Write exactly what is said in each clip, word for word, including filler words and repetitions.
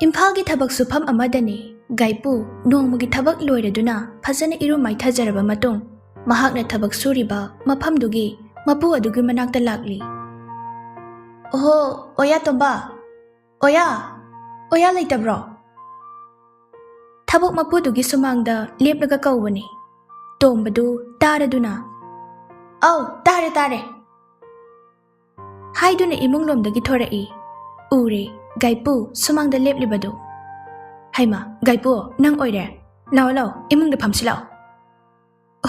ꯏꯝꯐꯥꯜꯒꯤ ꯊꯕꯛ ꯁꯨꯐꯝ ꯑꯃꯗꯅꯤ ꯒꯥꯏꯄꯨ ꯅꯣꯡꯃꯒꯤ ꯊꯕꯛ ꯂꯣꯏꯔꯗꯨꯅ ꯐꯖꯅ ꯏꯔꯨ ꯃꯥꯏꯊꯖꯔꯕ ꯃꯇꯨꯡ ꯃꯍꯥꯛꯅ ꯊꯕꯛ ꯁꯨꯔꯤꯕ ꯃꯐꯝꯗꯨꯒꯤ ꯃꯄꯨ ꯑꯗꯨꯒꯤ ꯃꯅꯥꯛꯇ ꯂꯥꯛꯂꯤ꯫ "ꯑꯣꯍꯣ, ꯑꯣꯌꯥ ꯇꯣꯝꯕ, ꯑꯣꯌꯥ, ꯑꯣꯌꯥ ꯂꯩꯇꯕ꯭ꯔꯣ?" ꯊꯕꯛ ꯃꯄꯨꯗꯨꯒꯤ ꯁꯨꯃꯥꯡꯗ ꯂꯦꯞꯂꯒ ꯀꯧꯕꯅꯤ꯫ ꯇꯣꯝꯕꯗꯨ ꯇꯥꯔꯗꯨꯅ, "ꯑꯧ, ꯇꯥꯔꯦ, ꯇꯥꯔꯦ" ꯍꯥꯏꯗꯨꯅ ꯏꯃꯨꯡꯂꯣꯝꯗꯒꯤ ꯊꯣꯔꯛꯏ꯫ ꯎꯔꯦ, ꯒꯥꯏꯄꯨ ꯁꯨꯃꯥꯡꯗ ꯂꯦꯞꯂꯤꯕꯗꯨ꯫ "ꯍꯩꯃꯥ, ꯒꯥꯏꯄꯨ, ꯅꯪ ꯑꯣꯏꯔꯦ꯫ ꯂꯥꯛꯑꯣ, ꯂꯥꯛꯑꯣ, ꯏꯃꯨꯡꯗ ꯐꯝꯁꯤ ꯂꯥꯛꯑꯣ꯫"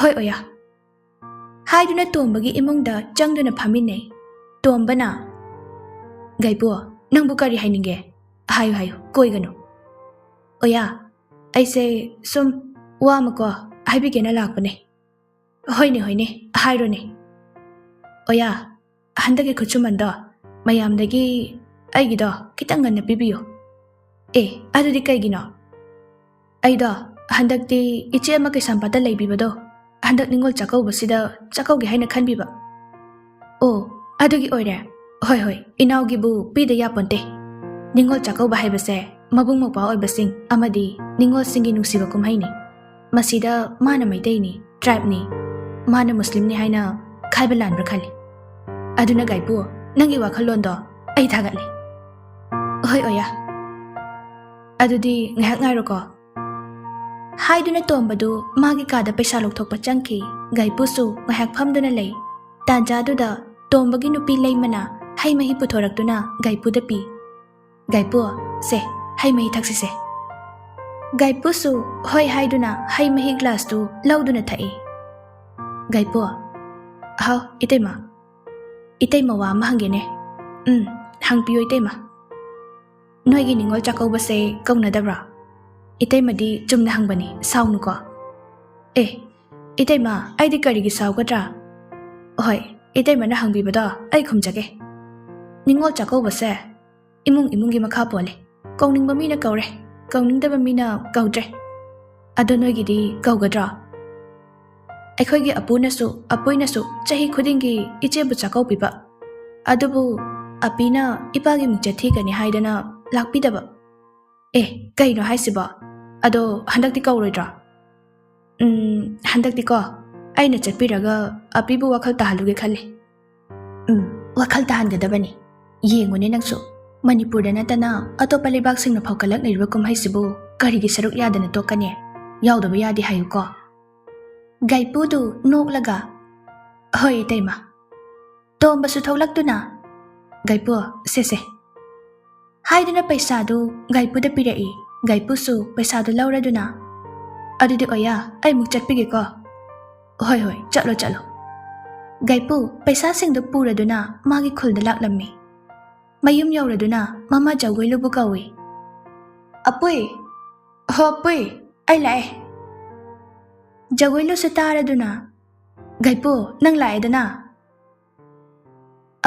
"ꯍꯣꯏ, ꯑꯣꯌꯥ" ꯍꯥꯏꯗꯨꯅ ꯇꯣꯝꯕꯒꯤ ꯏꯃꯨꯡꯗ ꯆꯪꯗꯨꯅ ꯐꯝꯃꯤꯟꯅꯩ꯫ ꯇꯣꯝꯕꯅ, "ꯒꯥꯏꯄꯨ, ꯅꯪꯕꯨ ꯀꯔꯤ ꯍꯥꯏꯅꯤꯡꯒꯦ? ꯍꯥꯏꯌꯨ, ꯍꯥꯏꯌꯨ, ꯀꯣꯏꯒꯅꯨ꯫" "ꯑꯣꯌꯥ, ꯑꯩꯁꯦ ꯁꯨꯝ ꯋꯥ ꯑꯃꯀꯣ ꯍꯥꯏꯕꯤꯒꯦꯅ ꯂꯥꯛꯄꯅꯦ꯫" "ꯍꯣꯏꯅꯦ, ꯍꯣꯏꯅꯦ, ꯍꯥꯏꯔꯣꯅꯦ꯫" "ꯑꯣꯌꯥ, ꯍꯟꯗꯛꯀꯤ ꯈꯨꯠꯁꯨꯃꯟꯗꯣ ꯃꯌꯥꯝꯗꯒꯤ ꯑꯩꯒꯤꯗꯣ ꯈꯤꯇꯪ ꯉꯟꯅ ꯄꯤꯕꯤꯌꯨ꯫" "ꯑꯦ, ꯑꯗꯨꯗꯤ ꯀꯩꯒꯤꯅꯣ?" "ꯑꯩꯗꯣ ꯍꯟꯗꯛꯇꯤ ꯏꯆꯦ ꯑꯃ ꯀꯩꯁꯥꯝꯄꯥꯠꯇ ꯂꯩꯕꯤꯕꯗꯣ ꯍꯟꯗꯛ ꯅꯤꯉꯣꯜ ꯆꯥꯛꯀꯧꯕꯁꯤꯗ ꯆꯥꯛꯀꯧꯒꯦ ꯍꯥꯏꯅ ꯈꯟꯕꯤꯕ꯫" "ꯑꯣ, ꯑꯗꯨꯒꯤ ꯑꯣꯏꯔꯦ꯫ ꯍꯣꯏ, ꯍꯣꯏ, ꯏꯅꯥꯎꯒꯤꯕꯨ ꯄꯤꯗ ꯌꯥꯄꯣꯟꯇꯦ꯫ ꯅꯤꯉꯣꯜ ꯆꯥꯛꯀꯧꯕ ꯍꯥꯏꯕꯁꯦ ꯃꯕꯨꯡ ꯃꯧꯄ꯭ꯋꯥ ꯑꯣꯏꯕꯁꯤꯡ ꯑꯃꯗꯤ ꯅꯤꯉꯣꯜꯁꯤꯡꯒꯤ ꯅꯨꯡꯁꯤꯕ ꯀꯨꯝꯍꯩꯅꯤ꯫ ꯃꯁꯤꯗ ꯃꯥꯅ ꯃꯩꯇꯩꯅꯤ, ꯇ꯭ꯔꯥꯏꯕꯅꯤ, ꯃꯥꯅ ꯃꯨꯁꯂꯤꯝꯅꯤ ꯍꯥꯏꯅ ꯈꯥꯏꯕ ꯂꯥꯟꯕ꯭ꯔꯥ ꯈꯜꯂꯤ꯫ ꯑꯗꯨꯅ ꯒꯥꯏꯄꯨ, ꯅꯪꯒꯤ ꯋꯥꯈꯜꯂꯣꯟꯗꯣ ꯑꯩ ꯊꯥꯒꯠꯂꯤ꯫" "ꯍꯣꯏ, ꯑꯣꯌꯥ꯫" "ꯑꯗꯨꯗꯤ ꯉꯥꯏꯍꯥꯛ ꯉꯥꯏꯔꯣꯀꯣ꯫" ꯍꯥꯏꯗꯨꯅ ꯇꯣꯝꯕꯗꯨ ꯃꯥꯒꯤ ꯀꯥꯗ ꯄꯩꯁꯥ ꯂꯧꯊꯣꯛꯄ ꯆꯪꯈꯤ꯫ ꯒꯥꯏꯄꯨꯁꯨ ꯉꯥꯏꯍꯥꯛ ꯐꯝꯗꯨꯅ ꯂꯩ꯫ ꯇꯥꯟꯖꯥꯗꯨꯗ ꯇꯣꯝꯕꯒꯤ ꯅꯨꯄꯤ ꯂꯩꯃꯅ ꯍꯩ ꯃꯍꯤ ꯄꯨꯊꯣꯔꯛꯇꯨꯅ ꯒꯥꯏꯄꯨꯗ ꯄꯤ꯫ "ꯒꯥꯏꯄꯨ, ꯁꯦ, ꯍꯩ ꯃꯍꯤ ꯊꯛꯁꯤꯁꯦ꯫" ꯒꯥꯏꯄꯨꯁꯨ ꯍꯣꯏ ꯍꯥꯏꯗꯨꯅ ꯍꯩ ꯃꯍꯤ ꯒ꯭ꯂꯥꯁꯇꯨ ꯂꯧꯗꯨꯅ ꯊꯛꯏ꯫ ꯒꯥꯏꯄꯨ, "ꯍꯥꯎ, ꯏꯇꯩꯃ, ꯏꯇꯩꯃ ꯋꯥ ꯑꯃ ꯍꯪꯒꯦꯅꯦ꯫" "ꯎꯝ, ꯍꯪꯕꯤꯌꯨ ꯏꯇꯩꯃ꯫" "ꯅꯣꯏꯒꯤ ꯅꯤꯉꯣꯜ ꯆꯥꯛꯀꯧꯕꯁꯦ ꯀꯧꯅꯗꯕ꯭ꯔꯣ? ꯏꯇꯩꯃꯗꯤ ꯆꯨꯝꯅ ꯍꯪꯕꯅꯤ, ꯁꯥꯎꯅꯨꯀꯣ꯫" "ꯑꯦ, ꯏꯇꯩꯃ, ꯑꯩꯗꯤ ꯀꯔꯤꯒꯤ ꯁꯥꯎꯒꯗ꯭ꯔꯥ? ꯍꯣꯏ, ꯏꯇꯩꯃꯅ ꯍꯪꯕꯤꯕꯗꯣ ꯑꯩ ꯈꯨꯝꯖꯒꯦ꯫ ꯅꯤꯉꯣꯜ ꯆꯥꯛꯀꯧꯕꯁꯦ ꯏꯃꯨꯡ ꯏꯃꯨꯡꯒꯤ ꯃꯈꯥ ꯄꯣꯜꯂꯦ꯫ ꯀꯧꯅꯤꯡꯕ ꯃꯤꯅ ꯀꯧꯔꯦ, ꯀꯧꯅꯤꯡꯗꯕ ꯃꯤꯅ ꯀꯧꯗ꯭ꯔꯦ꯫ ꯑꯗꯣ ꯅꯣꯏꯒꯤꯗꯤ ꯀꯧꯒꯗ꯭ꯔꯣ?" "ꯑꯩꯈꯣꯏꯒꯤ ꯑꯄꯨꯅꯁꯨ ꯑꯄꯨꯏꯅꯁꯨ ꯆꯍꯤ ꯈꯨꯗꯤꯡꯒꯤ ꯏꯆꯦꯕꯨ ꯆꯥꯛꯀꯧꯕꯤꯕ꯫ ꯑꯗꯨꯕꯨ ꯑꯄꯤꯅ ꯏꯄꯥꯒꯤ ꯃꯤꯡꯆꯠ ꯊꯤꯒꯅꯤ ꯍꯥꯏꯗꯅ ꯂꯥꯛꯄꯤꯗꯕ꯫ ꯑꯦ, ꯀꯩꯅꯣ ꯍꯥꯏꯁꯤꯕꯣ? ꯑꯗꯣ ꯍꯟꯗꯛꯇꯤ ꯀꯧꯔꯣꯏꯗ꯭ꯔꯣ? ꯎꯝ, ꯍꯟꯗꯛꯇꯤꯀꯣ, ꯑꯩꯅ ꯆꯠꯄꯤꯔꯒ ꯑꯄꯤꯕꯨ ꯋꯥꯈꯜ ꯇꯥꯍꯜꯂꯨꯒꯦ ꯈꯜꯂꯤ꯫ ꯎꯝ, ꯋꯥꯈꯜ ꯇꯥꯍꯟꯒꯗꯕꯅꯤ꯫ ꯌꯦꯡꯉꯨꯅꯦ ꯅꯪꯁꯨ, ꯃꯅꯤꯄꯨꯔꯗ ꯅꯠꯇꯅ ꯑꯇꯣꯞꯄ ꯂꯩꯕꯥꯛꯁꯤꯡꯅ ꯐꯥꯎ ꯀꯜꯂꯛꯅꯔꯤꯕ ꯀꯨꯝꯍꯩꯁꯤꯕꯨ ꯀꯔꯤꯒꯤ ꯁꯔꯨꯛ ꯌꯥꯗꯅ ꯇꯣꯛꯀꯅꯤ? ꯌꯥꯎꯗꯕ ꯌꯥꯗꯦ ꯍꯥꯏꯌꯨꯀꯣ꯫ ꯒꯥꯏꯄꯨꯗꯨ ꯅꯣꯛꯂꯒ, "ꯍꯣꯏ, ꯏꯇꯩꯃ꯫" ꯇꯣꯝꯕꯁꯨ ꯊꯣꯛꯂꯛꯇꯨꯅ, "ꯒꯥꯏꯄꯨ, ꯁꯦ, ꯁꯦ," ꯍꯥꯏꯗꯨꯅ ꯄꯩꯁꯥꯗꯨ ꯒꯥꯏꯄꯨꯗ ꯄꯤꯔꯛꯏ꯫ ꯒꯥꯏꯄꯨꯁꯨ ꯄꯩꯁꯥꯗꯨ ꯂꯧꯔꯗꯨꯅ, "ꯑꯗꯨꯗꯤ ꯑꯣꯌꯥ, ꯑꯩ ꯑꯃꯨꯛ ꯆꯠꯄꯤꯒꯦꯀꯣ꯫" "ꯍꯣꯏ, ꯍꯣꯏ, ꯆꯠꯂꯣ, ꯆꯠꯂꯣ꯫" ꯒꯥꯏꯄꯨ ꯄꯩꯁꯥꯁꯤꯡꯗꯨ ꯄꯨꯔꯗꯨꯅ ꯃꯥꯒꯤ ꯈꯨꯜꯗ ꯂꯥꯛꯂꯝꯃꯤ꯫ ꯃꯌꯨꯝ ꯌꯧꯔꯗꯨꯅ ꯃꯃꯥ ꯖꯧꯒꯣꯏꯂꯨꯕꯨ ꯀꯧꯏ꯫ "ꯑꯄꯨꯏ, ꯍꯣ ꯑꯄꯨꯏ, ꯑꯩ ꯂꯥꯛꯑꯦ꯫" ꯖꯧꯒꯣꯏꯂꯨꯁꯨ ꯇꯥꯔꯗꯨꯅ, "ꯒꯥꯏꯄꯨ, ꯅꯪ ꯂꯥꯛꯑꯦꯗꯅ?"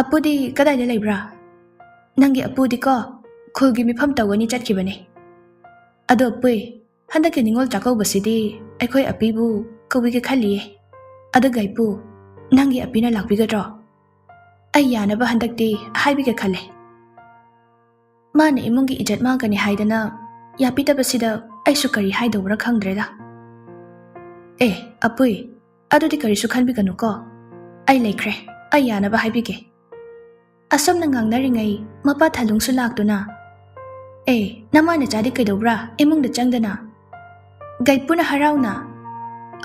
"ꯑꯄꯨꯗꯤ ꯀꯗꯥꯏꯗ ꯂꯩꯕ꯭ꯔꯥ?" "ꯅꯪꯒꯤ ꯑꯄꯨꯗꯤꯀꯣ, ꯈꯨꯜꯒꯤ ꯃꯤꯐꯝ ꯇꯧꯒꯅꯤ ꯆꯠꯈꯤꯕꯅꯦ꯫ ꯑꯗꯣ ꯑꯄꯨꯏ, ꯍꯟꯗꯛꯀꯤ ꯅꯤꯉꯣꯜ ꯆꯥꯛꯀꯧꯕꯁꯤꯗꯤ ꯑꯩꯈꯣꯏ ꯑꯄꯤꯕꯨ ꯀꯧꯕꯤꯒꯦ ꯈꯜꯂꯤꯌꯦ꯫ ꯑꯗꯣ ꯒꯥꯏꯄꯨ, ꯅꯪꯒꯤ ꯑꯄꯤꯅ ꯂꯥꯛꯄꯤꯒꯗ꯭ꯔꯣ? ꯑꯩ ꯌꯥꯅꯕ ꯍꯟꯗꯛꯇꯤ ꯍꯥꯏꯕꯤꯒꯦ ꯈꯜꯂꯦ꯫ ꯃꯥꯅ ꯏꯃꯨꯡꯒꯤ ꯏꯖꯠ ꯃꯥꯡꯒꯅꯤ ꯍꯥꯏꯗꯅ ꯌꯥꯕꯤꯗꯕꯁꯤꯗ ꯑꯩꯁꯨ ꯀꯔꯤ ꯍꯥꯏꯗꯧꯕ꯭ꯔꯥ ꯈꯪꯗ꯭ꯔꯦꯗ꯫" "ꯑꯦ, ꯑꯄꯨꯏ, ꯑꯗꯨꯗꯤ ꯀꯔꯤꯁꯨ ꯈꯟꯕꯤꯒꯅꯨꯀꯣ꯫ ꯑꯩ ꯂꯩꯈ꯭ꯔꯦ, ꯑꯩ ꯌꯥꯅꯕ ꯍꯥꯏꯕꯤꯒꯦ꯫" ꯑꯁꯨꯝꯅ ꯉꯥꯡꯅꯔꯤꯉꯩ ꯃꯄꯥ ꯊꯥꯂꯨꯡꯁꯨ ꯂꯥꯛꯇꯨꯅ, "ꯑꯦ, ꯅꯃꯥ ꯅꯆꯥꯗꯤ ꯀꯩꯗꯧꯕ꯭ꯔꯥ ꯏꯃꯨꯡꯗ ꯆꯪꯗꯅ?" ꯒꯥꯏꯄꯨꯅ ꯍꯔꯥꯎꯅ,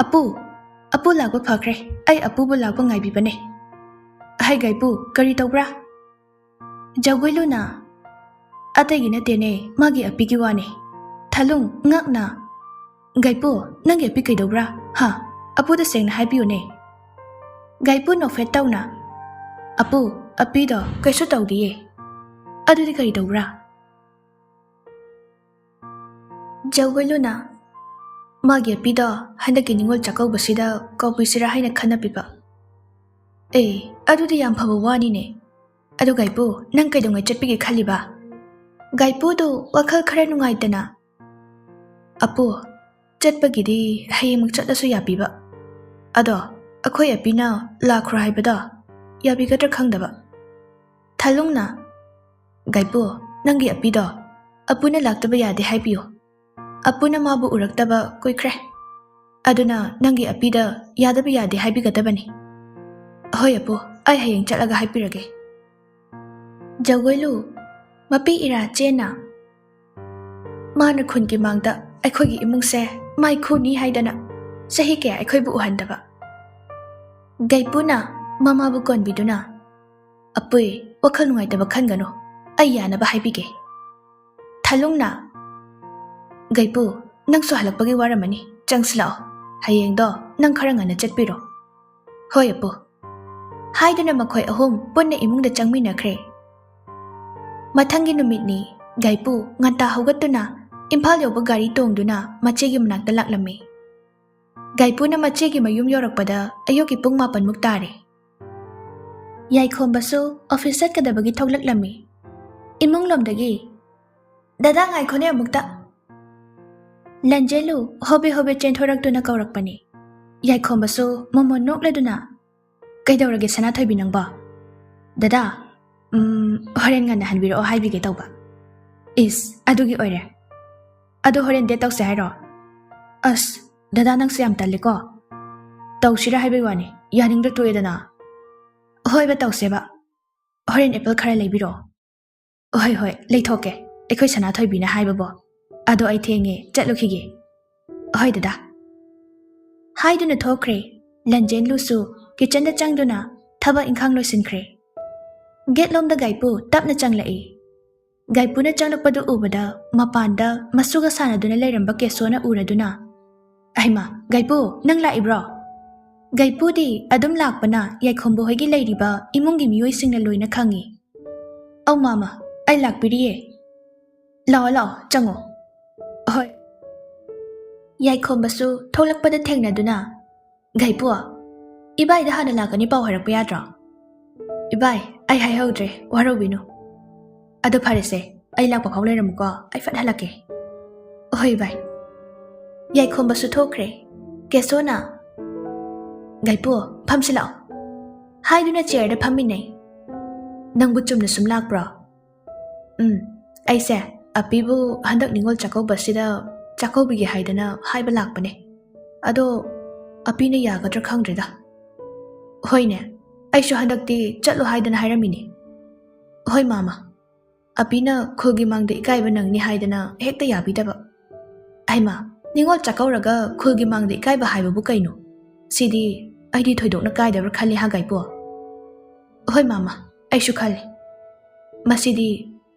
"ꯑꯄꯨ, ꯑꯄꯨ ꯂꯥꯛꯄ ꯐꯈ꯭ꯔꯦ, ꯑꯩ ꯑꯄꯨꯕꯨ ꯂꯥꯛꯄ ꯉꯥꯏꯕꯤꯕꯅꯦ꯫" "ꯍꯥꯏ ꯒꯥꯏꯄꯨ, ꯀꯔꯤ ꯇꯧꯕ꯭ꯔꯥ?" ꯖꯧꯒꯣꯏꯂꯨꯅ, "ꯑꯇꯩꯒꯤ ꯅꯠꯇꯦꯅꯦ, ꯃꯥꯒꯤ ꯑꯄꯤꯒꯤ ꯋꯥꯅꯦ꯫" ꯊꯥꯂꯨꯡ ꯉꯛꯅ, "ꯒꯥꯏꯄꯨ, ꯅꯪꯒꯤ ꯑꯄꯤ ꯀꯩꯗꯧꯕ꯭ꯔꯥ? ꯍꯥ? ꯑꯄꯨꯗ ꯁꯦꯡꯅ ꯍꯥꯏꯕꯤꯌꯨꯅꯦ꯫" ꯒꯥꯏꯄꯨ ꯅꯣꯛꯐꯦꯠ ꯇꯧꯅ, "ꯑꯄꯨ, ꯑꯄꯤꯗꯣ ꯀꯩꯁꯨ ꯇꯧꯗꯤꯌꯦ꯫" "ꯑꯗꯨꯗꯤ ꯀꯔꯤ ꯇꯧꯕ꯭ꯔꯥ?" ꯖꯧꯒꯣꯏꯂꯨꯅ, "ꯃꯥꯒꯤ ꯑꯄꯤꯗꯣ ꯍꯟꯗꯛꯀꯤ ꯅꯤꯉꯣꯜ ꯆꯥꯛꯀꯧꯕꯁꯤꯗ ꯀꯧꯕꯤꯁꯤꯔꯥ ꯍꯥꯏꯅ ꯈꯟꯅꯕꯤꯕ꯫" "ꯑꯦ, ꯑꯗꯨꯗꯤ ꯌꯥꯝ ꯐꯕ ꯋꯥꯅꯤꯅꯦ꯫ ꯑꯗꯨ ꯒꯥꯏꯄꯨ, ꯅꯪ ꯀꯩꯗꯧꯉꯩ ꯆꯠꯄꯤꯒꯦ ꯈꯜꯂꯤꯕ?" ꯒꯥꯏꯄꯨꯗꯨ ꯋꯥꯈꯜ ꯈꯔ ꯅꯨꯡꯉꯥꯏꯇꯅ, "ꯑꯄꯨ, ꯆꯠꯄꯒꯤꯗꯤ ꯍꯌꯦꯡꯃꯛ ꯆꯠꯂꯁꯨ ꯌꯥꯕꯤꯕ꯫ ꯑꯗꯣ ꯑꯩꯈꯣꯏ ꯑꯄꯤꯅ ꯂꯥꯛꯈ꯭ꯔꯣ ꯍꯥꯏꯕꯗꯣ ꯌꯥꯕꯤꯒꯗ꯭ꯔꯥ ꯈꯪꯗꯕ꯫" ꯊꯥꯂꯨꯡꯅ, "ꯒꯥꯏꯄꯨ, ꯅꯪꯒꯤ ꯑꯄꯤꯗꯣ ꯑꯄꯨꯅ ꯂꯥꯛꯇꯕ ꯌꯥꯗꯦ ꯍꯥꯏꯕꯤꯌꯨ꯫ ꯑꯄꯨꯅ ꯃꯥꯕꯨ ꯎꯔꯛꯇꯕ ꯀꯨꯏꯈ꯭ꯔꯦ꯫ ꯑꯗꯨꯅ ꯅꯪꯒꯤ ꯑꯄꯤꯗ ꯌꯥꯗꯕ ꯌꯥꯗꯦ ꯍꯥꯏꯕꯤꯒꯗꯕꯅꯤ꯫ ꯍꯣꯏ ꯑꯄꯨ, ꯑꯩ ꯍꯌꯦꯡ ꯆꯠꯂꯒ ꯍꯥꯏꯕꯤꯔꯒꯦ꯫ ꯖꯒꯣꯏꯂꯨ, ꯃꯄꯤ ꯏꯔꯥ ꯆꯦꯟꯅ, ꯃꯥꯅ ꯈꯨꯟꯒꯤ ꯃꯥꯡꯗ ꯑꯩꯈꯣꯏꯒꯤ ꯏꯃꯨꯡꯁꯦ ꯃꯥꯏ ꯈꯨꯅꯤ ꯍꯥꯏꯗꯅ ꯆꯍꯤ ꯀꯌꯥ ꯑꯩꯈꯣꯏꯕꯨ ꯎꯍꯟꯗꯕ꯫ ꯒꯩꯄꯨꯅ ꯃꯃꯥꯕꯨ ꯀꯣꯟꯕꯤꯗꯨꯅ, "ꯑꯄꯨꯏ, ꯋꯥꯈꯜ ꯅꯨꯡꯉꯥꯏꯇꯕ ꯈꯟꯒꯅꯨ, ꯑꯩ ꯌꯥꯅꯕ ꯍꯥꯏꯕꯤꯒꯦ꯫ ꯊꯥꯂꯨꯡꯅ, ꯒꯩꯄꯨ, ꯅꯪꯁꯨ ꯍꯜꯂꯛꯄꯒꯤ ꯋꯥꯔꯝꯃꯅꯤ, ꯆꯪꯁꯤꯜꯂꯛꯑꯣ꯫ ꯍꯌꯦꯡꯗꯣ ꯅꯪ ꯈꯔ ꯉꯟꯅ ꯆꯠꯄꯤꯔꯣ꯫" "ꯍꯣꯏ ꯑꯄꯨ꯫" ꯍꯥꯏꯗꯨꯅ ꯃꯈꯣꯏ ꯑꯍꯨꯝ ꯄꯨꯟꯅ ꯏꯃꯨꯡꯗ ꯆꯪꯃꯤꯟꯅꯈ꯭ꯔꯦ꯫ ꯃꯊꯪꯒꯤ ꯅꯨꯃꯤꯠꯅꯤ꯫ ꯒꯩꯄꯨ ꯉꯟꯇꯥ ꯍꯧꯒꯠꯇꯨꯅ ꯏꯝꯐꯥꯜ ꯌꯧꯕ ꯒꯥꯔꯤ ꯇꯣꯡꯗꯨꯅ ꯃꯆꯦꯒꯤ ꯃꯅꯥꯛꯇ ꯂꯥꯛꯂꯝꯃꯤ꯫ ꯒꯩꯄꯨꯅ ꯃꯆꯦꯒꯤ ꯃꯌꯨꯝ ꯌꯧꯔꯛꯄꯗ ꯑꯌꯨꯛꯀꯤ ꯄꯨꯡ ꯃꯥꯄꯟꯃꯨꯛ ꯇꯥꯔꯦ꯫ ꯌꯥꯏꯈꯣꯝꯕꯁꯨ ꯑꯣꯐꯤꯁ ꯆꯠꯀꯗꯕꯒꯤ ꯊꯣꯛꯂꯛꯂꯝꯃꯤ꯫ ꯏꯃꯨꯡꯂꯣꯝꯗꯒꯤ, "ꯗꯗꯥ, ꯉꯥꯏꯈꯣꯅꯦ ꯑꯃꯨꯛꯇ꯫" ꯂꯟꯖꯦꯜꯂꯨ ꯍꯣꯕꯦ ꯍꯣꯕꯦ ꯆꯦꯟꯊꯣꯔꯛꯇꯨꯅ ꯀꯧꯔꯛꯄꯅꯤ꯫ ꯌꯥꯏꯈꯣꯝꯕꯁꯨ ꯃꯣꯃꯣꯟ ꯅꯣꯛꯂꯗꯨꯅ, "ꯀꯩꯗꯧꯔꯒꯦ ꯁꯅꯥꯊꯣꯏꯕꯤ ꯅꯪꯕꯣ?" "ꯗꯗꯥ, ꯎꯝ, ꯍꯣꯔꯦꯟ ꯉꯟꯅ ꯍꯟꯕꯤꯔꯛꯑꯣ ꯍꯥꯏꯕꯤꯒꯦ ꯇꯧꯕ꯫" "ꯏꯁ, ꯑꯗꯨꯒꯤ ꯑꯣꯏꯔꯦ꯫ ꯑꯗꯣ ꯍꯣꯔꯦꯟ ꯗꯦꯠ ꯇꯧꯁꯦ ꯍꯥꯏꯔꯣ?" "ꯑꯁ, ꯗꯗꯥ ꯅꯪꯁꯨ ꯌꯥꯝ ꯇꯜꯂꯦꯀꯣ꯫ ꯇꯧꯁꯤꯔꯥ ꯍꯥꯏꯕꯩ ꯋꯥꯅꯤ, ꯌꯥꯅꯤꯡꯗ꯭ꯔ ꯇꯣꯛꯑꯦꯗꯅ꯫" "ꯍꯣꯏꯕ, ꯇꯧꯁꯦꯕ꯫ ꯍꯣꯔꯦꯟ ꯑꯦꯄꯜ ꯈꯔ ꯂꯩꯕꯤꯔꯛꯑꯣ꯫" "ꯍꯣꯏ, ꯍꯣꯏ, ꯂꯩꯊꯣꯛꯀꯦ꯫ ꯑꯩꯈꯣꯏ ꯁꯅꯥꯊꯣꯏꯕꯤꯅ ꯍꯥꯏꯕꯕꯣ꯫ ꯑꯗꯣ ꯑꯩ ꯊꯦꯡꯉꯦ, ꯆꯠꯂꯨꯈꯤꯒꯦ꯫" "ꯍꯣꯏ ꯗꯗꯥ꯫" ꯍꯥꯏꯗꯨꯅ ꯊꯣꯛꯈ꯭ꯔꯦ꯫ ꯂꯟꯖꯦꯟꯂꯨꯁꯨ ꯀꯤꯆꯟꯗ ꯆꯪꯗꯨꯅ ꯊꯕꯛ ꯏꯪꯈꯥꯡ ꯂꯣꯏꯁꯤꯟꯈ꯭ꯔꯦ꯫ ꯒꯦꯠꯂꯣꯝꯗ ꯒꯥꯏꯄꯨ ꯇꯞꯅ ꯆꯪꯂꯛꯏ꯫ ꯒꯥꯏꯄꯨꯅ ꯆꯪꯂꯛꯄꯗꯨ ꯎꯕꯗ ꯃꯄꯥꯟꯗ ꯃꯁꯨꯒ ꯁꯥꯟꯅꯗꯨꯅ ꯂꯩꯔꯝꯕ ꯀꯦꯁꯣꯅ ꯎꯔꯗꯨꯅ, "ꯑꯍꯩꯃꯥ, ꯒꯥꯏꯄꯨ, ꯅꯪ ꯂꯥꯛꯏꯕ꯭ꯔꯣ?" ꯒꯥꯏꯄꯨꯗꯤ ꯑꯗꯨꯝ ꯂꯥꯛꯄꯅ ꯌꯥꯏꯈꯣꯝꯕ ꯍꯣꯏꯒꯤ ꯂꯩꯔꯤꯕ ꯏꯃꯨꯡꯒꯤ ꯃꯤꯑꯣꯏꯁꯤꯡꯅ ꯂꯣꯏꯅ ꯈꯪꯏ꯫ "ꯑꯧ ꯃꯥꯃ, ꯑꯩ ꯂꯥꯛꯄꯤꯔꯤꯌꯦ꯫ ꯂꯥꯛꯑꯣ, ꯂꯥꯛꯑꯣ, ꯆꯪꯉꯣ꯫" "ꯍꯣꯏ꯫" ꯌꯥꯏꯈꯣꯝꯕꯁꯨ ꯊꯣꯛꯂꯛꯄꯗ ꯊꯦꯡꯅꯗꯨꯅ, "ꯒꯥꯏꯄꯨ, ꯏꯕꯥꯏꯗ ꯍꯥꯟꯅ ꯂꯥꯛꯀꯅꯤ ꯄꯥꯎ ꯍꯥꯏꯔꯛꯄ ꯌꯥꯗ꯭ꯔꯣ?" "ꯏꯕꯥꯏ, ꯑꯩ ꯍꯥꯏꯍꯧꯗ꯭ꯔꯦ, ꯋꯥꯔꯧꯕꯤꯅꯨ꯫ ꯑꯗꯨ ꯐꯔꯦꯁꯦ, ꯑꯩ ꯂꯥꯛꯄ ꯐꯥꯎ ꯂꯩꯔꯝꯃꯨꯀꯣ, ꯑꯩ ꯐꯠ ꯍꯜꯂꯛꯀꯦ꯫" "ꯍꯣꯏ ꯏꯕꯥꯏ꯫" ꯌꯥꯏꯈꯣꯝꯕꯁꯨ ꯊꯣꯛꯈ꯭ꯔꯦ꯫ ꯀꯦꯁꯣꯅ, "ꯒꯥꯏꯄꯨ, ꯐꯝꯁꯤ ꯂꯥꯛꯑꯣ" ꯍꯥꯏꯗꯨꯅ ꯆꯤꯌꯔꯗ ꯐꯝꯃꯤꯟꯅꯩ꯫ "ꯅꯪꯕꯨ ꯆꯨꯝꯅ ꯁꯨꯝ ꯂꯥꯛꯄ꯭ꯔꯣ?" "ꯎꯝ, ꯑꯩꯁꯦ ꯑꯄꯤꯕꯨ ꯍꯟꯗꯛ ꯅꯤꯉꯣꯜ ꯆꯥꯛꯀꯧꯕꯁꯤꯗ ꯆꯥꯛꯀꯧꯕꯤꯒꯦ ꯍꯥꯏꯗꯅ ꯍꯥꯏꯕ ꯂꯥꯛꯄꯅꯦ꯫ ꯑꯗꯣ ꯑꯄꯤꯅ ꯌꯥꯒꯗ꯭ꯔꯥ ꯈꯪꯗ꯭ꯔꯦꯗ꯫ ꯍꯣꯏꯅꯦ, ꯑꯩꯁꯨ ꯍꯟꯗꯛꯇꯤ ꯆꯠꯂꯣ ꯍꯥꯏꯗꯅ ꯍꯥꯏꯔꯝꯃꯤꯅꯦ꯫ ꯍꯣꯏ ꯃꯥꯃ, ꯑꯄꯤꯅ ꯈꯨꯜꯒꯤ ꯃꯥꯡꯗ ꯏꯀꯥꯏꯕ ꯅꯪꯅꯤ ꯍꯥꯏꯗꯅ ꯍꯦꯛꯇ ꯌꯥꯕꯤꯗꯕ꯫ ꯍꯩꯃꯥ, ꯅꯤꯉꯣꯜ ꯆꯥꯛꯀꯧꯔꯒ ꯈꯨꯜꯒꯤ ꯃꯥꯡꯗ ꯏꯀꯥꯏꯕ ꯍꯥꯏꯕꯕꯨ ꯀꯩꯅꯣ? ꯁꯤꯗꯤ ꯑꯩꯗꯤ ꯊꯣꯏꯗꯣꯛꯅ ꯀꯥꯏꯗꯕ꯭ꯔꯥ ꯈꯜꯂꯤ ꯍꯥ ꯒꯥꯏꯄꯨ꯫ ꯍꯣꯏ ꯃꯥꯃ, ꯑꯩꯁꯨ ꯈꯜꯂꯤ꯫ ꯃꯁꯤꯗꯤ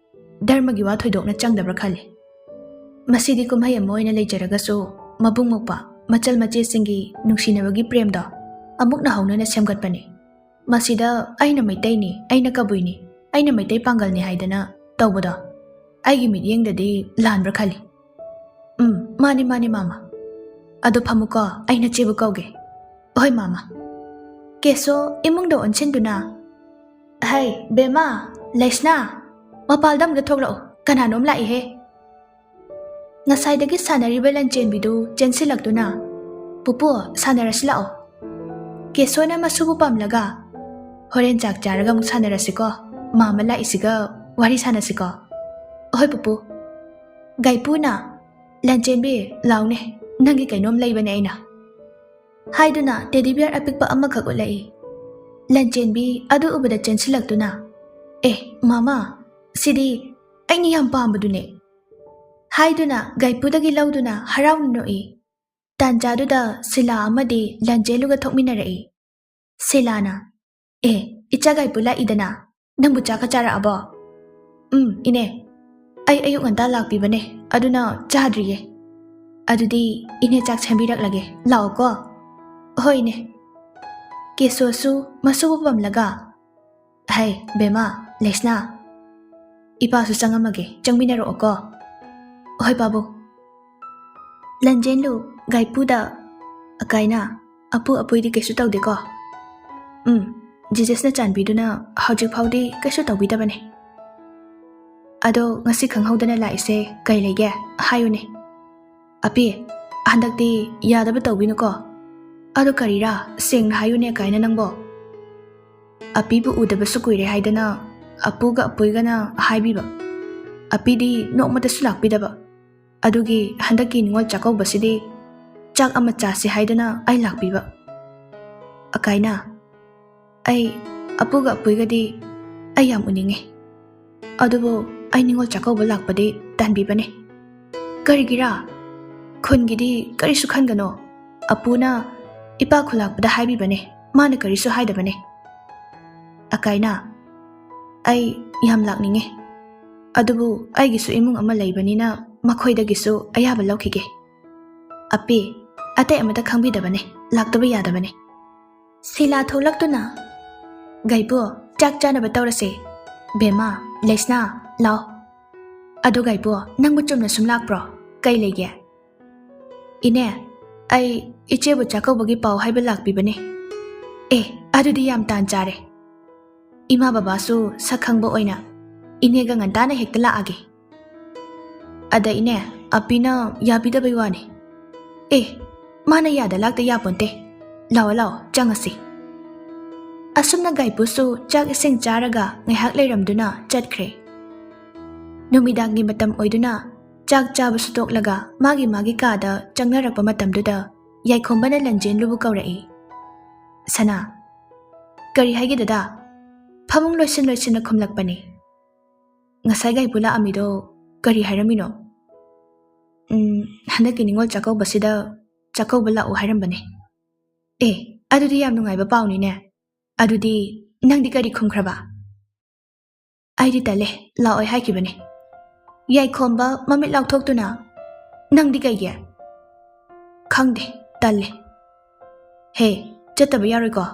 ꯙꯔꯃꯒꯤ ꯋꯥ ꯊꯣꯏꯗꯣꯛꯅ ꯆꯪꯗꯕ꯭ꯔꯥ ꯈꯜꯂꯤ꯫ ꯃꯁꯤꯗꯤ ꯀꯨꯝꯍꯩ ꯑꯃ ꯑꯣꯏꯅ ꯂꯩꯖꯔꯒꯁꯨ, ꯃꯕꯨꯡ ꯃꯧꯄ꯭ꯋꯥ, ꯃꯆꯜ ꯃꯆꯦꯁꯤꯡꯒꯤ ꯅꯨꯡꯁꯤꯅꯕꯒꯤ ꯄ꯭ꯔꯦꯝꯗꯣ ꯑꯃꯨꯛꯅ ꯍꯧꯅꯅ ꯁꯦꯝꯒꯠꯄꯅꯤ꯫ ꯃꯁꯤꯗ "ꯑꯩꯅ ꯃꯩꯇꯩꯅꯤ, ꯑꯩꯅ ꯀꯕꯨꯏꯅꯤ, ꯑꯩꯅ ꯃꯩꯇꯩ ꯄꯥꯡꯒꯜꯅꯤ" ꯍꯥꯏꯗꯅ ꯇꯧꯕꯗꯣ ꯑꯩꯒꯤ ꯃꯤꯠꯌꯦꯡꯗꯗꯤ ꯂꯥꯟꯕ꯭ꯔꯥ ꯈꯜꯂꯤ꯫ ꯎꯝ, ꯃꯥꯅꯤ, ꯃꯥꯅꯤ, ꯃꯥꯃ꯫ ꯑꯗꯣ ꯐꯝꯃꯨꯀꯣ, ꯑꯩ ꯅꯆꯦꯕꯨ ꯀꯧꯒꯦ꯫ ꯍꯣꯏ, ꯃꯥꯃ꯫ ꯀꯦꯁꯣ ꯏꯃꯨꯡꯗ ꯑꯣꯟꯁꯤꯟꯗꯨꯅ, "ꯍꯩ, ꯕꯦꯝꯃ, ꯂꯩꯁꯅꯥ, ꯃꯄꯥꯜꯗ ꯑꯃꯨꯛꯇ ꯊꯣꯛꯂꯛꯎ, ꯀꯅꯥꯅꯣꯝ ꯂꯥꯛꯏꯍꯦ"꯫ ꯉꯁꯥꯏꯗꯒꯤ ꯁꯥꯟꯅꯔꯤꯕ ꯂꯟꯆꯦꯟꯕꯤꯗꯨ ꯆꯦꯟꯁꯤꯜꯂꯛꯇꯨꯅ, "ꯄꯨꯄꯨ, ꯁꯥꯟꯅꯔꯁꯤ ꯂꯥꯛꯑꯣ"꯫ ꯀꯦꯁꯣꯅ ꯃꯁꯨꯕꯨ ꯄꯝꯂꯒ, "ꯍꯣꯔꯦꯟ ꯆꯥꯛ ꯆꯥꯔꯒ ꯑꯃꯨꯛ ꯁꯥꯟꯅꯔꯁꯤꯀꯣ, ꯃꯥꯃ ꯂꯥꯛꯏꯁꯤꯒ ꯋꯥꯔꯤ ꯁꯥꯟꯅꯁꯤꯀꯣ"꯫ "ꯍꯣꯏ ꯄꯨꯄꯨ"꯫ ꯒꯥꯏꯄꯨꯅ, "ꯂꯟꯆꯦꯟꯕꯤ, ꯂꯥꯎꯅꯦ, ꯅꯪꯒꯤ ꯀꯩꯅꯣꯝ ꯂꯩꯕꯅꯦ ꯑꯩꯅ" ꯍꯥꯏꯗꯨꯅ ꯇꯦꯗꯤ ꯕꯤꯌꯔ ꯑꯄꯤꯛꯄ ꯑꯃꯈꯛ ꯎꯠꯂꯛꯏ꯫ ꯂꯟꯆꯦꯟꯕꯤ ꯑꯗꯨ ꯎꯕꯗ ꯆꯦꯟꯁꯤꯜꯂꯛꯇꯨꯅ, "ꯑꯦ, ꯃꯥꯃ, ꯁꯤꯗꯤ ꯑꯩꯅ ꯌꯥꯝ ꯄꯥꯝꯕꯗꯨꯅꯦ" ꯍꯥꯏꯗꯨꯅ ꯒꯥꯏꯄꯨꯗꯒꯤ ꯂꯧꯗꯨꯅ ꯍꯔꯥꯎꯅ ꯅꯣꯛꯏ꯫ ꯇꯥꯟꯖꯥꯗꯨꯗ ꯁꯤꯂꯥ ꯑꯃꯗꯤ ꯂꯟꯆꯦꯜꯂꯨꯒ ꯊꯣꯛꯃꯤꯟꯅꯔꯛꯏ꯫ ꯁꯤꯂꯥꯅ, "ꯑꯦ, ꯏꯆꯥ ꯒꯥꯏꯄꯨ ꯂꯥꯛꯏꯗꯅ, ꯅꯪꯕꯨ ꯆꯥꯛꯀ ꯆꯥꯔꯛꯑꯕꯣ?" "ꯎꯝ, ꯏꯅꯦ, ꯑꯩ ꯑꯌꯨꯛ ꯉꯟꯇꯥ ꯂꯥꯛꯄꯤꯕꯅꯦ, ꯑꯗꯨꯅ ꯆꯥꯗ꯭ꯔꯤꯌꯦ꯫ ꯑꯗꯨꯗꯤ ꯏꯅꯦ ꯆꯥꯛ ꯁꯦꯝꯕꯤꯔꯛꯂꯒꯦ, ꯂꯥꯛꯑꯣꯀꯣ"꯫ "ꯍꯣꯏ, ꯏꯅꯦ"꯫ ꯀꯦꯁꯣꯁꯨ ꯃꯁꯨꯕꯨ ꯄꯝꯂꯒ, "ꯍꯩ, ꯕꯦꯝꯃ, ꯂꯩꯁꯅꯥ, ꯏꯄꯥꯁꯨ ꯆꯪꯉꯝꯃꯒꯦ, ꯆꯪꯃꯤꯟꯅꯔꯛꯑꯣꯀꯣ"꯫ "ꯍꯣꯏ, ꯄꯥꯕꯨꯡ"꯫ ꯂꯟꯖꯦꯟꯂꯨ ꯒꯥꯏꯄꯨꯗ, "ꯑꯀꯥꯏꯅ, ꯑꯄꯨ ꯑꯄꯨꯏꯗꯤ ꯀꯩꯁꯨ ꯇꯧꯗꯦꯀꯣ?" "ꯎꯝ, ꯖꯤꯖꯁꯅ ꯆꯥꯟꯕꯤꯗꯨꯅ ꯍꯧꯖꯤꯛ ꯐꯥꯎꯗꯤ ꯀꯩꯁꯨ ꯇꯧꯕꯤꯗꯕꯅꯦ꯫ ꯑꯗꯣ ꯉꯁꯤ ꯈꯪꯍꯧꯗꯅ ꯂꯥꯛꯏꯁꯦ ꯀꯩ ꯂꯩꯒꯦ? ꯍꯥꯏꯌꯨꯅꯦ꯫ ꯑꯄꯤ, ꯍꯟꯗꯛꯇꯤ ꯌꯥꯗꯕ ꯇꯧꯕꯤꯅꯨꯀꯣ꯫ ꯑꯗꯣ ꯀꯔꯤꯔꯥ? ꯁꯦꯡꯅ ꯍꯥꯏꯌꯨꯅꯦ, ꯑꯀꯥꯏꯅ ꯅꯪꯕꯣ"꯫ ꯑꯄꯤꯕꯨ ꯎꯗꯕꯁꯨ ꯀꯨꯏꯔꯦ ꯍꯥꯏꯗꯅ ꯑꯄꯨꯒ ꯑꯄꯨꯏꯒꯅ ꯍꯥꯏꯕꯤꯕ꯫ ꯑꯄꯤꯗꯤ ꯅꯣꯡꯃꯇꯁꯨ ꯂꯥꯛꯄꯤꯗꯕ꯫ ꯑꯗꯨꯒꯤ ꯍꯟꯗꯛꯀꯤ ꯅꯤꯉꯣꯜ ꯆꯥꯛꯀꯧꯕꯁꯤꯗꯤ ꯆꯥꯛ ꯑꯃ ꯆꯥꯁꯤ ꯍꯥꯏꯗꯅ ꯑꯩ ꯂꯥꯛꯄꯤꯕ꯫ ꯑꯀꯥꯏꯅ, "ꯑꯩ ꯑꯄꯨꯒ ꯑꯄꯨꯏꯒꯗꯤ ꯑꯩ ꯌꯥꯝ ꯎꯅꯤꯡꯉꯤ꯫ ꯑꯗꯨꯕꯨ ꯑꯩ ꯅꯤꯉꯣꯜ ꯆꯥꯛꯀꯧꯕ ꯂꯥꯛꯄꯗꯤ ꯇꯟꯕꯤꯕꯅꯦ꯫ ꯀꯔꯤꯒꯤꯔꯥ? ꯈꯨꯟꯒꯤꯗꯤ ꯀꯔꯤꯁꯨ ꯈꯟꯒꯅꯣ꯫ ꯑꯄꯨꯅ ꯏꯄꯥ ꯈꯨꯂꯥꯛꯄꯗ ꯍꯥꯏꯕꯤꯕꯅꯦ꯫ ꯃꯥꯅ ꯀꯔꯤꯁꯨ ꯍꯥꯏꯗꯕꯅꯦ꯫" ꯑꯀꯥꯏꯅ, "ꯑꯩ ꯌꯥꯝ ꯂꯥꯛꯅꯤꯡꯉꯤ꯫ ꯑꯗꯨꯕꯨ ꯑꯩꯒꯤꯁꯨ ꯏꯃꯨꯡ ꯑꯃ ꯂꯩꯕꯅꯤꯅ ꯃꯈꯣꯏꯗꯒꯤꯁꯨ ꯑꯌꯥꯕ ꯂꯧꯈꯤꯒꯦ꯫ ꯑꯄꯤ, ꯑꯇꯩ ꯑꯃꯠꯇ ꯈꯪꯕꯤꯗꯕꯅꯦ꯫ ꯂꯥꯛꯇꯕ ꯌꯥꯗꯕꯅꯦ꯫" ꯁꯤꯂꯥ ꯊꯣꯛꯂꯛꯇꯨꯅ, "ꯒꯥꯏꯄꯨ, ꯆꯥꯛ ꯆꯥꯅꯕ ꯇꯧꯔꯁꯦ꯫ ꯕꯦꯝꯃ, ꯂꯩꯁꯅꯥ, ꯂꯥꯎ꯫ ꯑꯗꯣ ꯒꯥꯏꯄꯨ, ꯅꯪꯕꯨ ꯆꯨꯝꯅ ꯁꯨꯝ ꯂꯥꯛꯄ꯭ꯔꯣ? ꯀꯩ ꯂꯩꯒꯦ?" "ꯏꯅꯦ, ꯑꯩ ꯏꯆꯦꯕꯨ ꯆꯥꯛꯀꯧꯕꯒꯤ ꯄꯥꯎ ꯍꯥꯏꯕ ꯂꯥꯛꯄꯤꯕꯅꯦ꯫" "ꯑꯦ, ꯑꯗꯨꯗꯤ ꯌꯥꯝ ꯇꯥꯟ ꯆꯥꯔꯦ꯫ ꯏꯃꯥ ꯕꯕꯥꯁꯨ ꯁꯛ ꯈꯪꯕ ꯑꯣꯏꯅ ꯏꯅꯦꯒ ꯉꯟꯇꯥꯅ ꯍꯦꯛꯇ ꯂꯥꯛꯑꯒꯦ꯫" ꯑꯗ ꯏꯅꯦ, ꯑꯄꯤꯅ ꯌꯥꯕꯤꯗꯕꯩ ꯋꯥꯅꯤ꯫ "ꯑꯦ, ꯃꯥꯅ ꯌꯥꯗ ꯂꯥꯛꯇ ꯌꯥꯄꯣꯟꯇꯦ꯫ ꯂꯥꯛꯑꯣ, ꯂꯥꯛꯑꯣ, ꯆꯪꯉꯁꯤ꯫" ꯑꯁꯨꯝꯅ ꯒꯥꯏꯄꯨꯁꯨ ꯆꯥꯛ ꯏꯁꯤꯡ ꯆꯥꯔꯒ ꯉꯥꯏꯍꯥꯛ ꯂꯩꯔꯝꯗꯨꯅ ꯆꯠꯈ꯭ꯔꯦ꯫ ꯅꯨꯃꯤꯗꯥꯡꯒꯤ ꯃꯇꯝ ꯑꯣꯏꯗꯨꯅ ꯆꯥꯛ ꯆꯥꯕꯁꯨ ꯇꯣꯛꯂꯒ ꯃꯥꯒꯤ ꯃꯥꯒꯤ ꯀꯥꯗ ꯆꯪꯅꯔꯛꯄ ꯃꯇꯝꯗꯨꯗ ꯌꯥꯏꯈꯣꯝꯕꯅ ꯂꯟꯖꯦꯟꯂꯨꯕꯨ ꯀꯧꯔꯛꯏ꯫ "ꯁꯅꯥ꯫" "ꯀꯔꯤ ꯍꯥꯏꯒꯦ ꯗꯗꯥ?" ꯐꯃꯨꯡ ꯂꯣꯏꯁꯤꯟ ꯂꯣꯏꯁꯤꯟꯅ ꯈꯨꯝꯂꯛꯄꯅꯤ꯫ "ꯉꯁꯥꯏ ꯒꯥꯏꯄꯨ ꯂꯥꯛꯑꯝꯃꯤꯗꯣ ꯀꯔꯤ ꯍꯥꯏꯔꯝꯃꯤꯅꯣ?" "ꯎꯝ, ꯍꯟꯗꯛꯀꯤ ꯅꯤꯉꯣꯜ ꯆꯥꯛꯀꯧꯕꯁꯤꯗ ꯆꯥꯛꯀꯧꯕ ꯂꯥꯛꯎ ꯍꯥꯏꯔꯝꯕꯅꯦ꯫" "ꯑꯦ, ꯑꯗꯨꯗꯤ ꯌꯥꯝ ꯅꯨꯡꯉꯥꯏꯕ ꯄꯥꯎꯅꯤꯅꯦ꯫ ꯑꯗꯨꯗꯤ ꯅꯪꯗꯤ ꯀꯔꯤ ꯈꯨꯝꯈ꯭ꯔꯕ?" "ꯑꯩꯗꯤ ꯇꯜꯂꯦ, ꯂꯥꯛꯑꯣꯏ ꯍꯥꯏꯈꯤꯕꯅꯦ꯫" ꯌꯥꯏꯈꯣꯝꯕ ꯃꯃꯤꯠ ꯂꯥꯎꯊꯣꯛꯇꯨꯅ, "ꯅꯪꯗꯤ ꯀꯩꯒꯤ?" "ꯈꯪꯗꯦ, ꯇꯜꯂꯦ꯫" "ꯍꯦ, ꯆꯠꯇꯕ ꯌꯥꯔꯣꯏꯀꯣ꯫"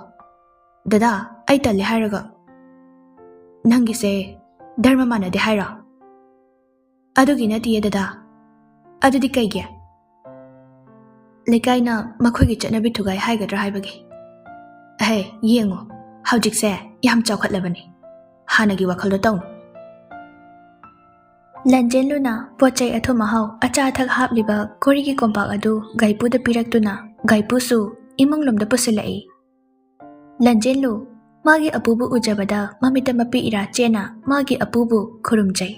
"ꯗꯗꯥ, ꯑꯩ ꯇꯜꯂꯦ ꯍꯥꯏꯔꯒ꯫" "ꯅꯪꯒꯤꯁꯦ ꯙꯔꯃ ꯃꯥꯟꯅꯗꯦ ꯍꯥꯏꯔꯣ?" "ꯑꯗꯨꯒꯤ ꯅꯠꯇꯤꯌꯦ ꯗꯗꯥ꯫" "ꯑꯗꯨꯗꯤ ꯀꯩꯒꯤ?" "ꯂꯩꯀꯥꯏꯅ ꯃꯈꯣꯏꯒꯤ ꯆꯠꯅꯕꯤ ꯊꯨꯒꯥꯏ ꯍꯥꯏꯒꯗ꯭ꯔꯥ ꯍꯥꯏꯕꯒꯤ꯫" "ꯑꯍꯦ, ꯌꯦꯡꯉꯣ, ꯍꯧꯖꯤꯛꯁꯦ ꯌꯥꯝ ꯆꯥꯎꯈꯠꯂꯕꯅꯤ꯫ ꯍꯥꯟꯅꯒꯤ ꯋꯥꯈꯜꯗꯣ ꯇꯧꯅꯨ꯫" ꯂꯟꯖꯦꯟꯂꯨꯅ ꯄꯣꯠ ꯆꯩ ꯑꯊꯨꯝ ꯑꯍꯥꯎ, ꯑꯆꯥ ꯑꯊꯛ ꯍꯥꯞꯂꯤꯕ ꯀꯣꯔꯤꯒꯤ ꯀꯣꯝꯄꯥꯛ ꯑꯗꯨ ꯒꯥꯏꯄꯨꯗ ꯄꯤꯔꯛꯇꯨꯅ ꯒꯥꯏꯄꯨꯁꯨ ꯏꯃꯨꯡꯂꯣꯝꯗ ꯄꯨꯁꯤꯜꯂꯛꯏ꯫ ꯂꯟꯖꯦꯟꯂꯨ ꯃꯥꯒꯤ ꯑꯄꯨꯕꯨ ꯎꯖꯕꯗ ꯃꯃꯤꯠꯇ ꯃꯄꯤ ꯏꯔꯥ ꯆꯦꯟꯅ ꯃꯥꯒꯤ ꯑꯄꯨꯕꯨ ꯈꯨꯔꯨꯝꯖꯩ꯫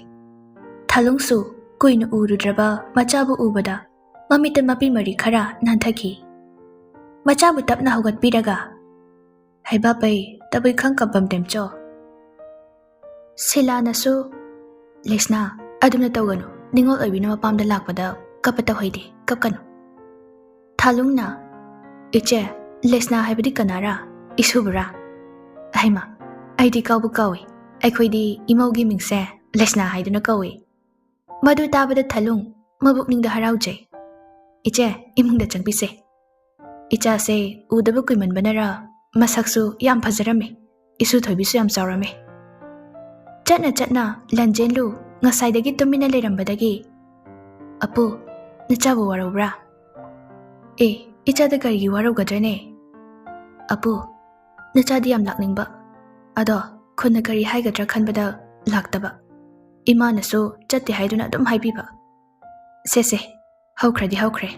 ꯊꯥꯂꯨꯡꯁꯨ ꯀꯨꯏꯅ ꯎꯔꯨꯗ꯭ꯔꯕ ꯃꯆꯥꯕꯨ ꯎꯕꯗ ꯃꯃꯤꯠꯇ ꯃꯄꯤ ꯃꯔꯤ ꯈꯔ ꯅꯥꯟꯊꯈꯤ꯫ ꯃꯆꯥꯕꯨ ꯇꯞꯅ ꯍꯧꯒꯠꯄꯤꯔꯒ, "ꯍꯩꯕꯥꯄꯩ, ꯇꯕꯨꯏ ꯈꯪ ꯀꯝꯄꯝ ꯇꯦꯝꯆꯣ?" ꯁꯤꯂꯥꯅꯁꯨ, "ꯂꯩꯁꯅꯥ, ꯑꯗꯨꯝꯅ ꯇꯧꯒꯅꯨ, ꯅꯤꯡꯉꯣꯜ ꯑꯣꯏꯕꯤꯅ ꯃꯄꯥꯝꯗ ꯂꯥꯛꯄꯗ ꯀꯞꯄ ꯇꯧꯍꯩꯗꯦ, ꯀꯞꯀꯅꯨ꯫" ꯊꯥꯂꯨꯡꯅ, "ꯏꯆꯦ, ꯂꯩꯁꯅꯥ ꯍꯥꯏꯕꯗꯤ ꯀꯅꯥꯔꯥ? ꯏꯁꯨꯕꯨꯔꯥ? ꯍꯩꯃꯥ, ꯑꯩꯗꯤ ꯀꯥꯎꯕꯨ ꯀꯥꯎꯏ, ꯑꯩꯈꯣꯏꯗꯤ ꯏꯃꯧꯒꯤ ꯃꯤꯡꯁꯦ ꯂꯩꯁꯅꯥ ꯍꯥꯏꯗꯨꯅ ꯀꯧꯏ꯫" ꯃꯗꯨ ꯇꯥꯕꯗ ꯊꯥꯂꯨꯡ ꯃꯕꯨꯛꯅꯤꯡꯗ ꯍꯔꯥꯎꯖꯩ꯫ "ꯏꯆꯦ, ꯏꯃꯨꯡꯗ ꯆꯪꯕꯤꯁꯦ꯫ ꯏꯆꯥꯁꯦ ꯎꯗꯕ ꯀꯨꯏꯃꯟꯕꯅꯔ ꯃꯁꯛꯁꯨ ꯌꯥꯝ ꯐꯖꯔꯝꯃꯤ, ꯏꯁꯨ ꯊꯣꯏꯕꯤꯁꯨ ꯌꯥꯝ ꯆꯥꯎꯔꯝꯃꯤ꯫" ꯆꯠꯅ ꯆꯠꯅ ꯂꯟꯖꯦꯟꯂꯨ ꯉꯁꯥꯏꯗꯒꯤ ꯇꯨꯃꯤꯟꯅ ꯂꯩꯔꯝꯕꯗꯒꯤ, "ꯑꯄꯨ, ꯅꯆꯥꯕꯨ ꯋꯥꯔꯧꯕ꯭ꯔꯥ?" "ꯑꯦ, ꯏꯆꯥꯗ ꯀꯔꯤꯒꯤ ꯋꯥꯔꯧꯒꯗ꯭ꯔꯅꯦ? ꯑꯄꯨ, ꯅꯆꯥꯗꯤ ꯌꯥꯝ ꯂꯥꯛꯅꯤꯡꯕ, ꯑꯗꯣ ꯈꯨꯟꯅ ꯀꯔꯤ ꯍꯥꯏꯒꯗ꯭ꯔꯥ ꯈꯟꯕꯗ ꯂꯥꯛꯇꯕ꯫ ꯏꯃꯥꯅꯁꯨ ꯆꯠꯇꯦ ꯍꯥꯏꯗꯨꯅ ꯑꯗꯨꯝ ꯍꯥꯏꯕꯤꯕ꯫ ꯁꯦ ꯁꯦ, ꯍꯧꯈ꯭ꯔꯗꯤ ꯍꯧꯈ꯭ꯔꯦ,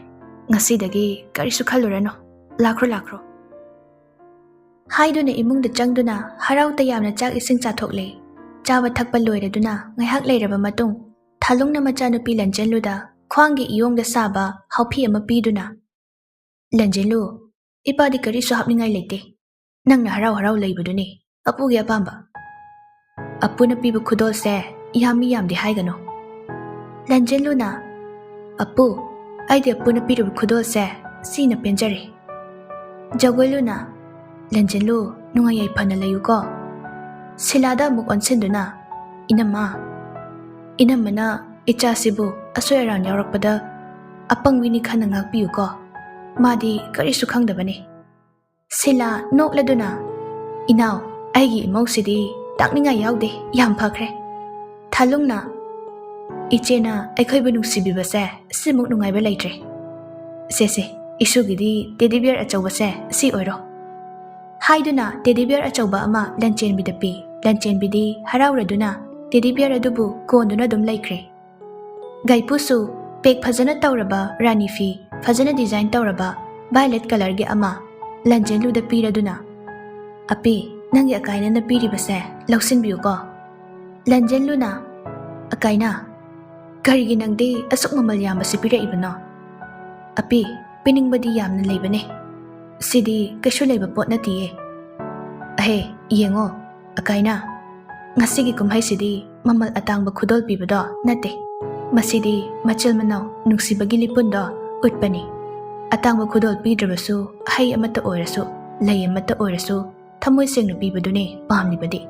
ꯉꯁꯤꯗꯒꯤ ꯀꯔꯤꯁꯨ ꯈꯜꯂꯨꯔꯅꯨ, ꯂꯥꯛꯈ꯭ꯔꯣ ꯂꯥꯛꯈ꯭ꯔꯣ꯫" ꯍꯥꯏꯗꯨꯅ ꯏꯃꯨꯡꯗ ꯆꯪꯗꯨꯅ ꯍꯔꯥꯎ ꯇꯌꯥꯝꯅ ꯆꯥꯛ ꯏꯁꯤꯡ ꯆꯥꯊꯣꯛꯂꯦ꯫ ꯆꯥꯕ ꯊꯛꯄ ꯂꯣꯏꯔꯗꯨꯅ ꯉꯥꯏꯍꯥꯛ ꯂꯩꯔꯕ ꯃꯇꯨꯡ, ꯊꯥꯂꯨꯡꯅ ꯃꯆꯥꯅꯨꯄꯤ ꯂꯟꯖꯦꯟꯂꯨꯗ ꯈ꯭ꯋꯥꯡꯒꯤ ꯏꯌꯣꯡꯗ ꯁꯥꯕ ꯍꯥꯎꯐꯤ ꯑꯃ ꯄꯤꯗꯨꯅ, "ꯂꯟꯖꯦꯟꯂꯨ, ꯏꯄꯥꯗꯤ ꯀꯔꯤꯁꯨ ꯍꯥꯞꯅꯤꯡꯉꯥꯏ ꯂꯩꯇꯦ꯫ ꯅꯪꯅ ꯍꯔꯥꯎ ꯍꯔꯥꯎ ꯂꯩꯕꯗꯨꯅꯤ ꯑꯄꯨꯒꯤ ꯑꯄꯥꯝꯕ꯫ ꯑꯄꯨꯅ ꯄꯤꯕ ꯈꯨꯗꯣꯜꯁꯦ ꯌꯥꯝꯃꯤ ꯌꯥꯝꯗꯦ ꯍꯥꯏꯒꯅꯨ꯫" ꯂꯟꯖꯦꯟꯂꯨꯅ, "ꯑꯄꯨ, ꯑꯩꯗꯤ ꯑꯄꯨꯅ ꯄꯤꯔꯤꯕ ꯈꯨꯗꯣꯜꯁꯦ ꯁꯤꯅ ꯄꯦꯟꯖꯔꯦ꯫" ꯖꯒꯣꯏꯂꯨꯅ, "ꯂꯟꯖꯦꯟꯂꯨ, ꯅꯨꯡꯉꯥꯏ ꯌꯥꯏꯐꯅ ꯂꯩꯌꯨꯀꯣ꯫" ꯁꯤꯂꯥꯗ ꯑꯃꯨꯛ ꯑꯣꯟꯁꯤꯟꯗꯨꯅ, "ꯏꯅꯝꯃ, ꯏꯅꯝꯃꯅ ꯏꯆꯥꯁꯤꯕꯨ ꯑꯁꯣꯏ ꯑꯔꯥꯟ ꯌꯥꯎꯔꯛꯄꯗ ꯑꯄꯪꯕꯤꯅꯤ ꯈꯟꯅ ꯉꯥꯛꯄꯤꯌꯨꯀꯣ꯫ ꯃꯥꯗꯤ ꯀꯔꯤꯁꯨ ꯈꯪꯗꯕꯅꯤ꯫" ꯁꯤꯂꯥ ꯅꯣꯛꯂꯗꯨꯅ, "ꯏꯅꯥꯎ, ꯑꯩꯒꯤ ꯏꯃꯧꯁꯤꯗꯤ ꯇꯥꯛꯅꯤꯡꯉꯥꯏ ꯌꯥꯎꯗꯦ, ꯌꯥꯝ ꯐꯈ꯭ꯔꯦ꯫" ꯊꯥꯂꯨꯡꯅ, "ꯏꯆꯦꯅ ꯑꯩꯈꯣꯏꯕꯨ ꯅꯨꯡꯁꯤꯕꯤꯕꯁꯦ ꯁꯤꯃꯨꯛ ꯅꯨꯡꯉꯥꯏꯕ ꯂꯩꯇ꯭ꯔꯦ꯫ ꯁꯦ ꯁꯦ, ꯏꯁꯨꯒꯤꯗꯤ ꯇꯦꯗꯤ ꯕꯤꯌꯔ ꯑꯆꯧꯕꯁꯦ ꯁꯤ ꯑꯣꯏꯔꯣ꯫" ꯍꯥꯏꯗꯨꯅ ꯇꯦꯗꯤ ꯕꯤꯌꯔ ꯑꯆꯧꯕ ꯑꯃ ꯂꯟꯆꯦꯟꯕꯤꯗ ꯄꯤ꯫ ꯂꯟꯆꯦꯟꯕꯤꯗꯤ ꯍꯔꯥꯎꯔꯗꯨꯅ ꯇꯦꯗꯤ ꯕꯤꯌꯔ ꯑꯗꯨꯕꯨ ꯀꯣꯟꯗꯨꯅ ꯑꯗꯨꯝ ꯂꯩꯈ꯭ꯔꯦ꯫ ꯒꯥꯏꯄꯨꯁꯨ ꯄꯦꯛ ꯐꯖꯅ ꯇꯧꯔꯕ ꯔꯥꯅꯤ ꯐꯤ, ꯐꯖꯅ ꯗꯤꯖꯥꯏꯟ ꯇꯧꯔꯕ ꯚꯥꯏꯂꯦꯠ ꯀꯂꯔꯒꯤ ꯑꯃ ꯂꯟꯖꯦꯟꯂꯨꯗ ꯄꯤꯔꯗꯨꯅ, "ꯑꯄꯤ, ꯅꯪꯒꯤ ꯑꯀꯥꯏꯅꯅ ꯄꯤꯔꯤꯕꯁꯦ ꯂꯧꯁꯤꯟꯕꯤꯌꯨꯀꯣ꯫" ꯂꯟꯖꯦꯟꯂꯨꯅ, "ꯑꯀꯥꯏꯅ, ꯀꯔꯤꯒꯤ ꯅꯪꯗꯤ ꯑꯁꯨꯛ ꯃꯃꯜ ꯌꯥꯝꯕꯁꯤ ꯄꯤꯔꯛꯏꯕꯅꯣ? ꯑꯄꯤ, ꯄꯤꯅꯤꯡꯕꯗꯤ ꯌꯥꯝꯅ ꯂꯩꯕꯅꯦ꯫ ꯁꯤꯗꯤ ꯀꯩꯁꯨ ꯂꯩꯕ ꯄꯣꯠ ꯅꯠꯇꯤꯌꯦ꯫ ꯑꯍꯦ, ꯌꯦꯡꯉꯣ, ꯑꯀꯥꯏꯅ, ꯉꯁꯤꯒꯤ ꯀꯨꯝꯍꯩꯁꯤꯗꯤ ꯃꯃꯜ ꯑꯇꯥꯡꯕ ꯈꯨꯗꯣꯜ ꯄꯤꯕꯗꯣ ꯅꯠꯇꯦ꯫ ꯃꯁꯤꯗꯤ ꯃꯆꯤꯜ ꯃꯅꯥꯎ ꯅꯨꯡꯁꯤꯕꯒꯤ ꯂꯤꯄꯨꯟꯗꯣ ꯎꯠꯄꯅꯤ꯫ ꯑꯇꯥꯡꯕ ꯈꯨꯗꯣꯜ ꯄꯤꯗ꯭ꯔꯕꯁꯨ, ꯍꯩ ꯑꯃꯠꯇ ꯑꯣꯏꯔꯁꯨ, ꯂꯩ ꯑꯃꯠꯇ ꯑꯣꯏꯔꯁꯨ, ꯊꯃꯣꯏ ꯁꯦꯡꯅ ꯄꯤꯕꯗꯨꯅꯦ ꯄꯥꯝꯂꯤꯕꯗꯤ꯫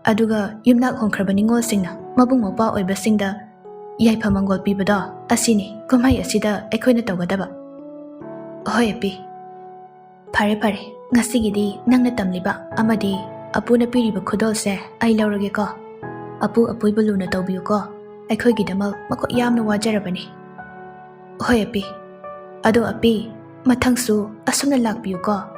ꯑꯗꯨꯒ ꯌꯨꯝꯅꯥꯛ ꯍꯣꯡꯈ꯭ꯔꯕ ꯅꯤꯉꯣꯜꯁꯤꯡꯅ ꯃꯕꯨꯡ ꯃꯧꯄ꯭ꯋꯥ ꯑꯣꯏꯕꯁꯤꯡꯗ ꯌꯥꯏꯐ ꯃꯪꯒꯣꯜ ꯄꯤꯕꯗꯣ, ꯑꯁꯤꯅꯤ ꯀꯨꯝꯍꯩ ꯑꯁꯤꯗ ꯑꯩꯈꯣꯏꯅ ꯇꯧꯒꯗꯕ꯫ ꯍꯣꯏ ꯑꯄꯤ꯫ ꯐꯔꯦ ꯐꯔꯦ, ꯉꯁꯤꯒꯤꯗꯤ ꯅꯪꯅ ꯇꯝꯂꯤꯕ ꯑꯃꯗꯤ ꯑꯄꯨꯅ ꯄꯤꯔꯤꯕ ꯈꯨꯗꯣꯜꯁꯦ ꯑꯩ ꯂꯧꯔꯒꯦꯀꯣ꯫ ꯑꯄꯨ ꯑꯄꯨꯏꯕꯨ ꯂꯨꯅ ꯇꯧꯕꯤꯌꯨꯀꯣ, ꯑꯩꯈꯣꯏꯒꯤꯗꯃꯛ ꯃꯈꯣꯏ ꯌꯥꯝꯅ ꯋꯥꯖꯔꯕꯅꯤ꯫ ꯍꯣꯏ ꯑꯄꯤ꯫ ꯑꯗꯣ ꯑꯄꯤ, ꯃꯊꯪꯁꯨ ꯑꯁꯨꯝꯅ ꯂꯥꯛꯄꯤꯌꯨꯀꯣ꯫